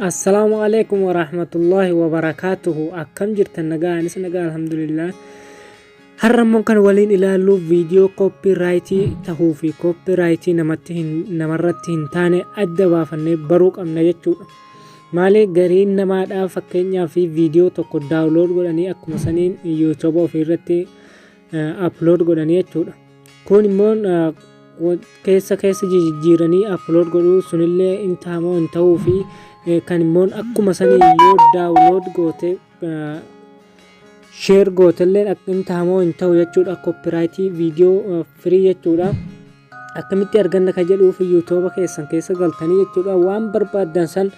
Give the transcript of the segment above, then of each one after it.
Assalaamu alaikum warahmatullahi wabarakaatuhu. Akkam jirtan? Nagaa? Anis nagaa, alhamdulillah. Har'a immoo kan waliin ilaallu viidiyoo copyright tahuu fi copyright namatti hin namarratti hin taane adda baafannee baruu qabna jechuudha. Maali, gariin namaadhaa fakkeenyaa fi viidiyoo tokko download godhanii akkuma saniin YouTube ofii irratti upload godhanii jechuudha. Kun immoo keessa keessa jijjiiranii upload godhuu sunillee hin tahamoo hin ta'uu fi kan immoo akkuma sanii yoo download goote share gootellee hin tahamoo hin ta'u jechuudha. Copyright viidiyoo free jechuudha. Akkamitti arganna ka jedhuuf, YouTube keessan keessa galtanii jechuudha, waan barbaaddan san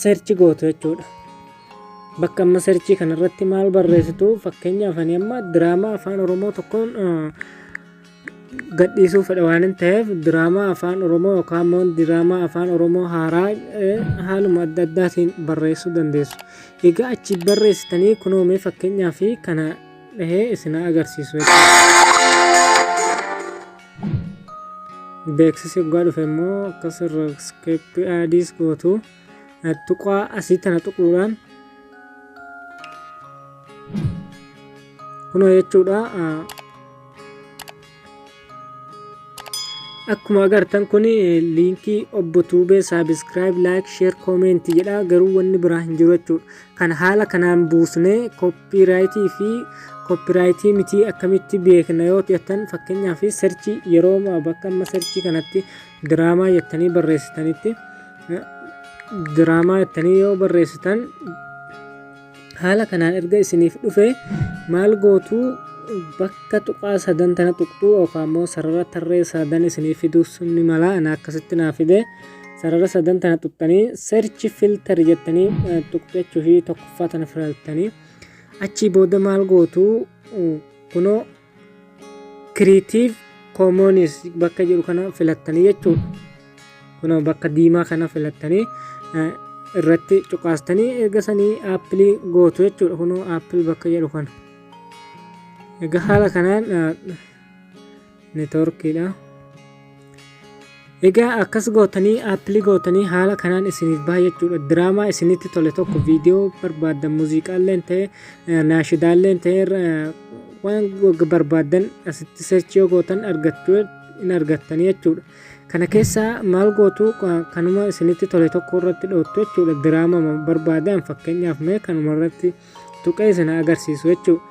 search gootu jechuudha. Bakka amma search kanarratti maal barreessitu? Fakkeenyaaf ani amma diraamaa Afaan Oromoo tokkoon gadhiisuu fedha waan hin ta'eef, diraamaa Afaan Oromoo yookaan immoo diraamaa Afaan Oromoo haaraa haaluma adda addaatiin barreessuu dandeessu. Egaa achi barreessitanii kunoomee fakkeenyaa fi kana dhahee isin agarsiisu jechuudha. Beeksisi waggaa dhufe immoo akkas irra skip ads gootu. Tuqaa asii tana tuquudhaan kunoo jechuudha. Akkuma agartan kun liinkii Obbo Tuubee subscribe, like, share, comment jedha, garuu wanni biraa hin jiru jechuudha. Kan haala kanaan buusnee copyright fi copyright mitii akkamitti beekna yoo jettan, fakkeenyaaf search yeroo bakka amma search kanatti diraamaa jettanii barreessitanitti, diraamaa jettanii yoo barreessitan, haala kanaan erga isiniif dhufe maal gootu? Bakka tuqaa sadan tana tuqxuu yookaan immoo sarara tarree sadan isiniif fiduu ni mala. Ana akkasitti naa fide. Sarara sadan tana tuqxanii search filter jettanii tuqxu jechuu fi tokkoffaa tana filattanii achii booda maal gootu? Kunoo Creative Commons bakka jedhu kana filattanii jechuudha. Kunoo bakka diimaa kana filattanii irratti cuqaastanii erga sanii apply gootu jechuudha. Kunoo apply bakka jedhu kana. Egaa haala kanaan networkiidha. Egaa akkas gootanii apply gootanii haala kanaan isiniif baha jechuudha. Diraamaa isinitti tole tokko, viidiyoo barbaaddan, muuziqaallee ta'e, naashidaallee ta'e, waan barbaaddan asitti search yoo gootan argachuu hin argattanii jechuudha. Kana keessaa maal gootu? Kanuma isinitti tole tokko irratti dhoottu jechuudha. Diraama barbaadan, fakkeenyaaf mee kanuma irratti tuqee isin agarsiisu jechuudha.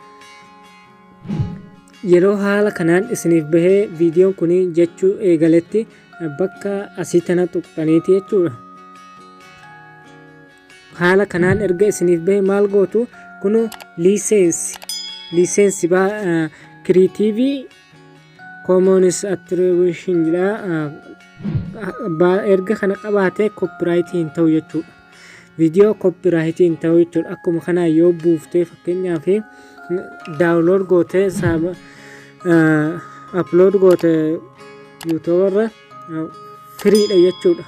Yeroo haala kanaan isiniif bahee viidiyoon kun jechuu eegaletti bakka asii tana tuqxaniiti jechuudha. Haala kanaan erga isiniif bahe maal gootu? Kun license Creative Commons Attribution jedha. Erga kana qabaate copyright hin ta'u jechuudha. Viidiyoo copyright hin ta'u jechuudha. Akkuma kanaan yoo buuftee, fakkeenyaaf download gootee upload goote YouTube irra, freedha jechuudha.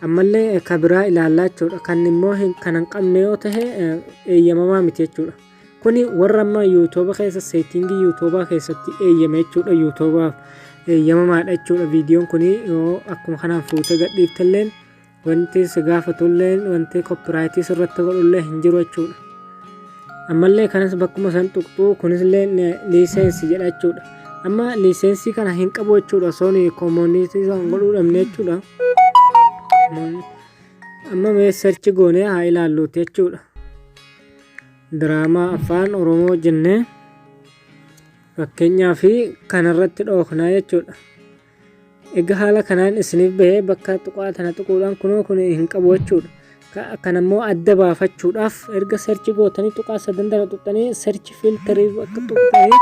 Ammallee ka biraa ilaallaa jechuudha. Kan immoo kan hin qabne yoo tahe eeyyamamaa miti jechuudha. Kuni warra amma YouTube keessa setting YouTube keessatti eeyyame jechuudha. YouTubeaaf eeyyamamaadha jechuudha. Viidiyoon kuni yoo akkuma kanaan fuutee gadhiiftelleen wanti si gaafatulleen, wanti copyright sirratti godhullee hin jiru jechuudha. Ammallee kanas bakkuma san tuqxuu, kunis illee license jedha jechuudha. Amma license kana hin qabu jechuudha. Osoon Commons san godhuu dhabne jechuudha. Amma mee search goonee haa ilaalluuti jechuudha. Diraamaa Afaan Oromoo jennee fakkeenyaa fi kanarratti dhoofnaa jechuudha. Egaa haala kanaan isiniif bahee bakka tuqaa tana tuquudhaan kunoo kun hin qabu jechuudha. Kan ammoo adda baafachuudhaaf erga search gootanii tuqaa sadan tana tuqxanii search filter bakka tuqxanii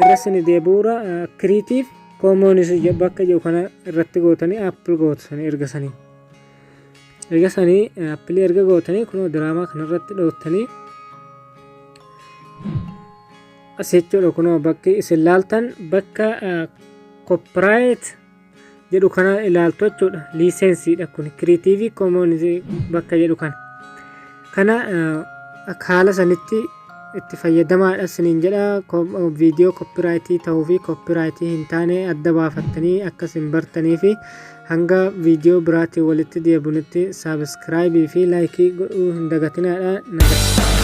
irra isin deebi'uura Creative Commons bakka jedhu kana irratti gootanii apply gootanii erga sanii. Erga sanii apply erga gootanii kunoo diraamaa kanarratti dhoottanii as jechuudha. Kunoo bakki isin laaltan bakka copyright jedhu kana ilaaltu jechuudha. Licensedha kun, Creative Commons bakka jedhu kana. Kana akka haala sanitti Itti fayyadamaadha isiniin jedha. Viidiyoo copyright ta'uu fi copyright hin taane adda baafattanii akka isin bartanii fi hanga viidiyoo biraatiin walitti deebinutti subscribe fi like godhuu hin dagatinaadha. Nagaa.